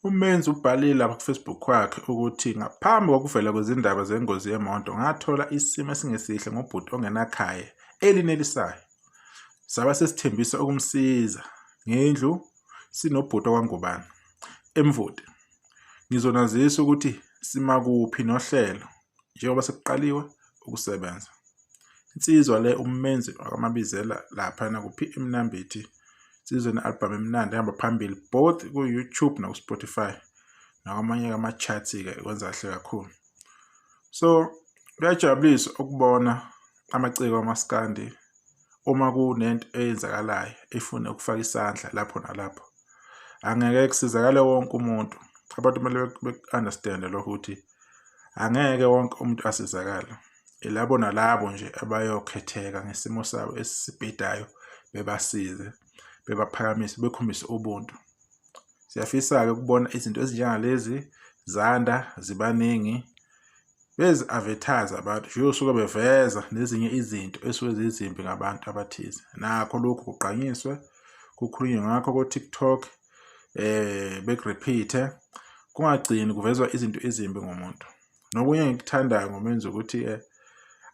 Umenzi ubhalile lapha ku-Facebook wakhe ukuthi ngaphambi kokuvela kwezindaba zengozi yemoto ngathola isimo esingesihle ngobhuti ongenakhaya elinelisayo. Saba sesithembisa ukumsiza ngendlu sinobhuti wakwaNgubane eMvoti. Ngizonazisa ukuthi simakuphi nohlelo njengoba sekuqaliwe ukusebenza. Insizwa le uMenzi wakaMabizela laphana ku-P_M Mnambithi. Insizwa ene-album emnandi ehamba phambili both ku-YouTube naku-Spotify nakwamanye ama-charts-ke kwenza kahle kakhulu. So kuyajabulisa ukubona amaciko amaskandi uma kunento eyenzakalayo efuna ukufaka isandla lapho nalapho. Angeke kusizakale wonke umuntu. Abantu kumele beku-understand-e lokho ukuthi angeke wonke umuntu asizakale. Ilabo nalabo nje abayokhetheka ngesimo sabo esibhedayo bebasize, bebaphakamise, bekhombise ubuntu. Siyafisa-ke ukubona izinto ezinjengalezi zanda zibaningi bezi-advertise abantu nje usuke beveza nezinye izinto esuke zizimbi ngabantu abathize. Nakho lokhu kugqanyiswe kukhulunywe ngakho ko-TikTok beku-repeat-e kungagcini kuvezwa izinto ezimbi ngomuntu. Nokunye engikuthandayo ngoMenzi ukuthi-ke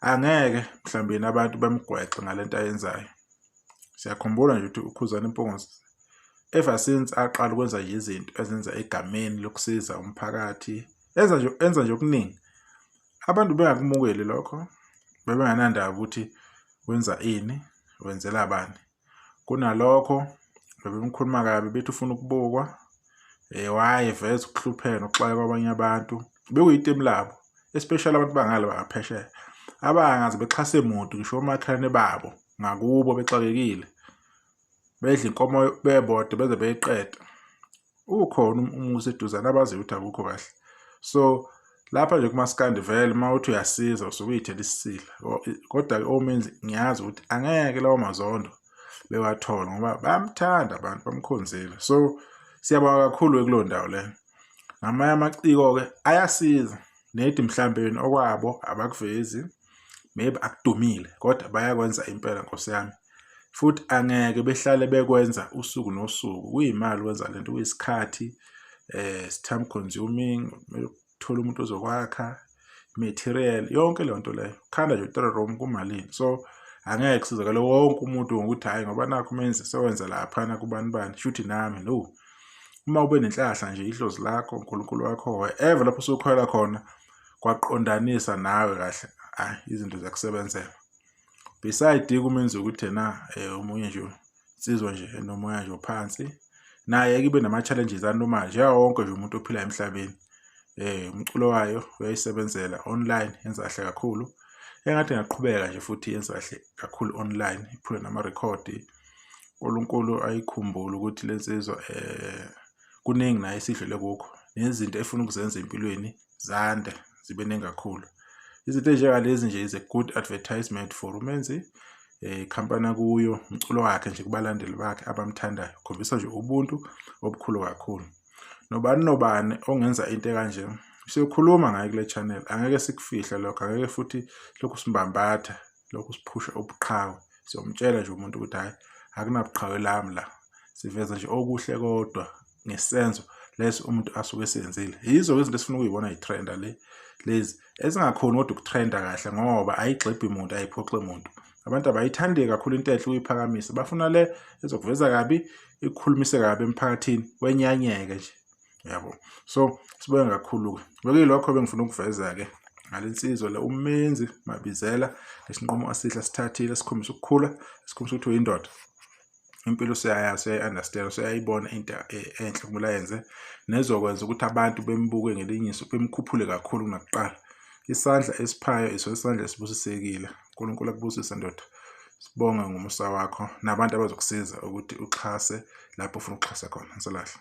angeke mhlawumbe abantu bamgwexe ngale nto ayenzayo. Siyakhumbula nje ukuthi uKhuzani Mpungose ever since aqala ukwenza nje izinto ezenza egameni lokusiza umphakathi enza nje enza nje okuningi abantu bengakumukeli lokho bebenganandaba ukuthi wenza ini wenzela bani kunalokho bebemkhuluma kabi bethi ufuna ukubukwa why eveza ukuhlupheka nokuxaka kwabanye abantu bekuyitemu labo especially abantu bangale bangaphesheya abangaze bexhase muntu ngisho omakhelwane babo ngakubo bexakekile bedla inkomo bebodwa beze beyiqeda ukhona umuzi eduzane abaziyo ukuthi akukho kahle so lapha nje kumaskandi vele uma uthi uyasiza usuke uyithela isisila kodwa-ke omenzi ngiyazi ukuthi angeke lawo mazondo bewathola ngoba bayamthanda abantu bamkhonzile so siyabonga kakhulu kuleyo ndawo leyo ngamanye amaciko-ke ayasiza nedi mhlampe yena okwabo abakuvezi maybe akudumile kodwa bayakwenza impela nkosi yami futhi angeke behlale bekwenza usuku nosuku kuyimali ukwenza lento kuyisikhathi time consuming kumele uthole umuntu ozokwakha material yonke leyo nto leyo khanda nje three room kumalini so angeke kusizakale wonke umuntu ngokuthi hhayi ngoba nakho menze sewenza laphana kubani bani shuthi nami no uma ube nenhlahla nje idlozi lakho uNkulunkulu wakho wherever lapho usukholelwa khona kwaqondanisa nawe kahle hayi izinto ziyakusebenzela beside kumenza ukuthi yena omunye nje insizwa nje enomoya nje ophansi naye ke ibe nama-challenges anormal njengawo wonke nje umuntu ophila emhlabeni umculo wayo uyayisebenzela online yenza kahle kakhulu engathi ingaqhubeka nje futhi yenza kahle kakhulu online iphule namarekhodi uNkulunkulu ayikhumbule ukuthi le nsizwa kuningi naye esidlule kukho nezinto efuna ukuzenza empilweni zande zibe ningi kakhulu. Izinto ey'njengalezi nje is a good advertisement for uMenzi ikhampani akuyo, umculo wakhe nje kubalandeli bakhe abamthandayo. Ukhombisa nje ubuntu obukhulu kakhulu. Nobani nobani ongenza into ekanje siyokhuluma ngaye kule channel, angeke sikufihle lokho, angeke futhi lokhu simbambatha lokhu siphusha ubuqhawe. Siyomtshela nje umuntu ukuthi hhayi akunabuqhawe lami la, siveza nje okuhle kodwa ngesenzo leso umuntu asuke esenzile. Yizo izinto esifuna ukuyibona yitrenda le lezi ezingakhoni kodwa ukutrenda kahle ngoba ayigxibhi muntu ayiphoxi muntu. Abantu abayithandi kakhulu into enhle ukuyiphakamisa, bafuna le ezokuveza kabi ikukhulumise kabi emphakathini wenyanyeke nje yabo. So sibonge kakhulu-ke bekuyilokho bengifuna ukuveza-ke ngale nsizwa le uMenzi Mabizela lesinqumo asihle asithathile sikhombisa ukukhula sikhombisa ukuthi uyindoda impilo useyayazi useyayi-understand useyayibona into enhle kumele ayenze nezokwenza ukuthi abantu bembuke ngelinye iso bemkhuphule kakhulu kunakuqala. Isandla esiphayo iso isandla esibusisekile. uNkulunkulu akubusise ndoda. Sibonge ngomusa wakho nabantu abazokusiza ukuthi uxhase lapho ufuna ukuxhasa khona. Ngisalahle.